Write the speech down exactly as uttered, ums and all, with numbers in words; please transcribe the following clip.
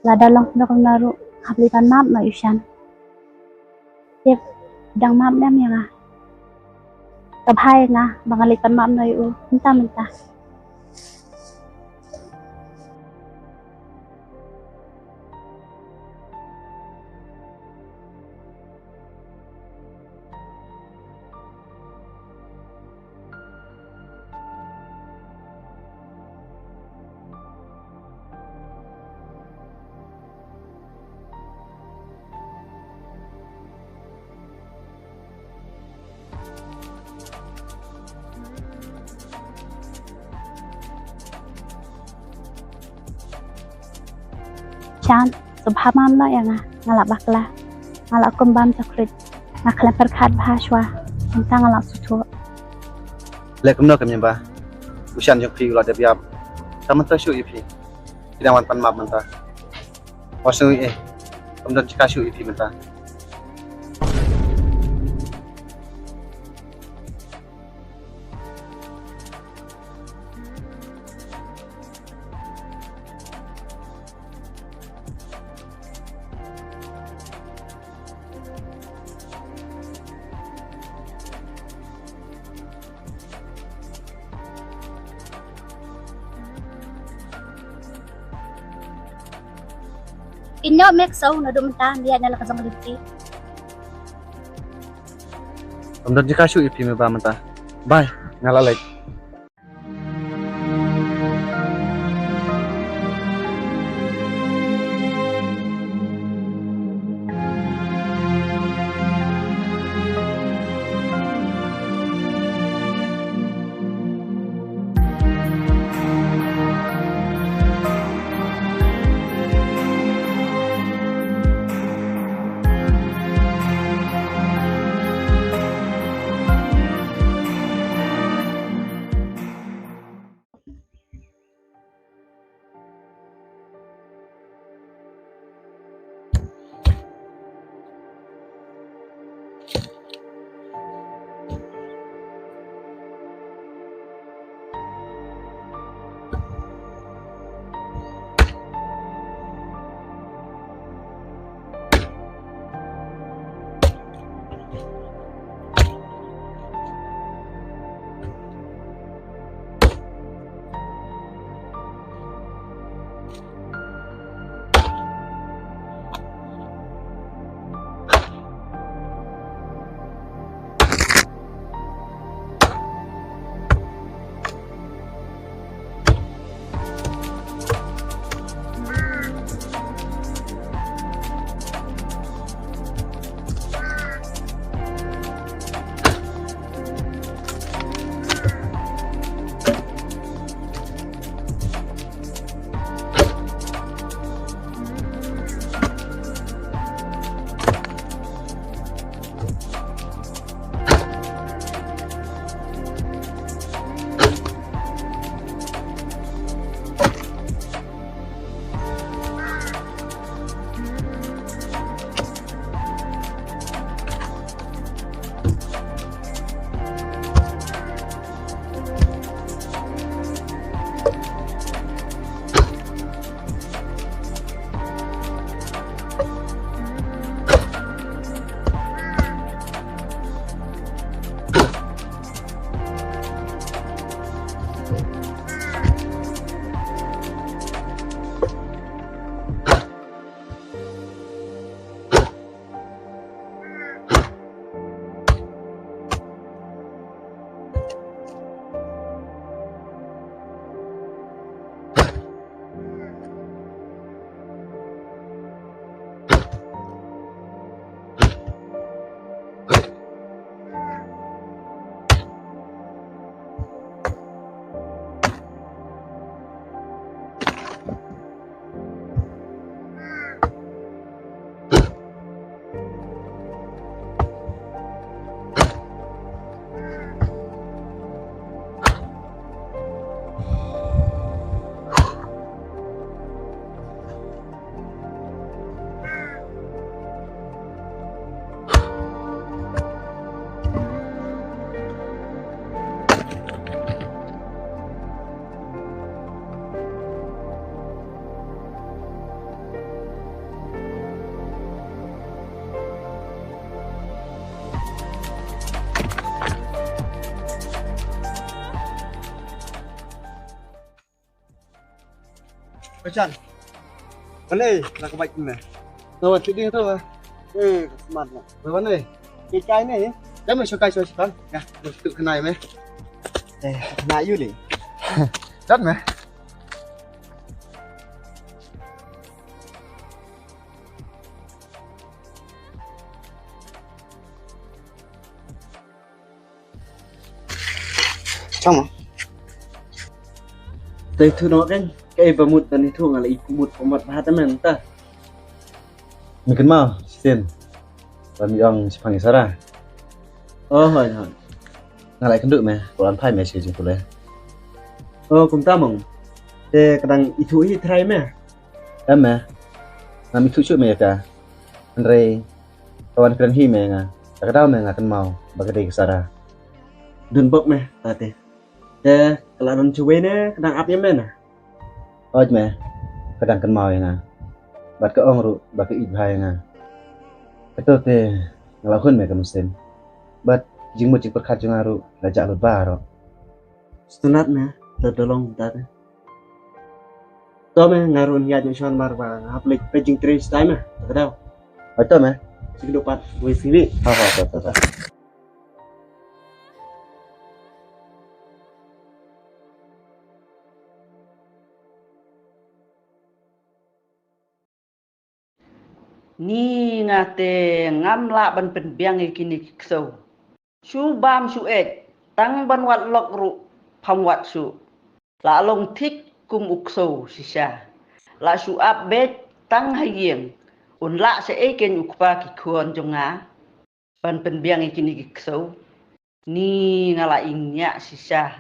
Lada long kumno kumno ruh hap leit pan map noh ïa u Shan. Tip, dang map ne em ïa nga? Ka bha ïa nga ba nga leit pan map noh ïa u mynta mynta. Shan, sngewbha map noh ïa nga, nga la bakla, nga la kum bam chocolate, nga khlem pyrkhat bha shuwa, mynta nga la sngewthuh. Leh kumno kum ïa ba u Shan jong phi u la dep ïap. Tang mynta shu ïa phi. Phi dang wan pan map mynta. Wa sngewbha eh. Ym don jaka shu ïa phi mynta. Ino mek sau na dum ta dia na la ka jong lipti. Ym don jaka shu ïa phi me ba mynta. Bye, nga la leit. Kachan. Mane, la ka bike me. Tawa ti ding tawa. Eh, ka smart na. Tawa ne. Ke kai ne? Ya me shokai shokai shokai. Ya, tu kenai me. Eh, na yu le. Dat me. Chama. Te tu no kan, kai ba mut tani tu ngalai ipu mut pemat bahata men ta. Mungkin mau, sin. Ba mi ong shipang isara. Oh, hoi, hoi. Ngalai kenduk me, kulan phai me shi jingkule. Oh, kumta mong. Te kadang itu hi try me. Em me. Ngam itu shu me ka. Hynrei ka wan kren hi me nga. Ka daw me nga kan mau ba ka dei ka sara. Dun bok me, tate. Te, ka la don chuwe ne, ka dang ap ïa me na. Oj me, ka dang kynmaw ïa nga. Bad ka ong ruh ba ka ïeit bha ïa nga. Kato te nga la hun me ka mynsiem. Bad jingmut jingpyrkhat jong nga ruh la jah lut ba ruh. Stunat me, da dolong da te. To me, nga ruh ngiat nyngkong mar ba nga hap leit peit jingtrei stai me. Ka daw. Oj to me. Sigi dopat, wei sini. Ha ha, to to. Ni nga te ngam lah ban pynbiang ïa kine ki ksew. Shu bam shu ej, tang ban wad lok ruh pham wad shuh. Lah long thik kum u ksew shisha. Lah shu ap beit tang ha ïing. Un lah shaei kein u kpa ki khun jong nga ban pynbiang ïa kine ki ksew. Ni nga la ïngñiah shisha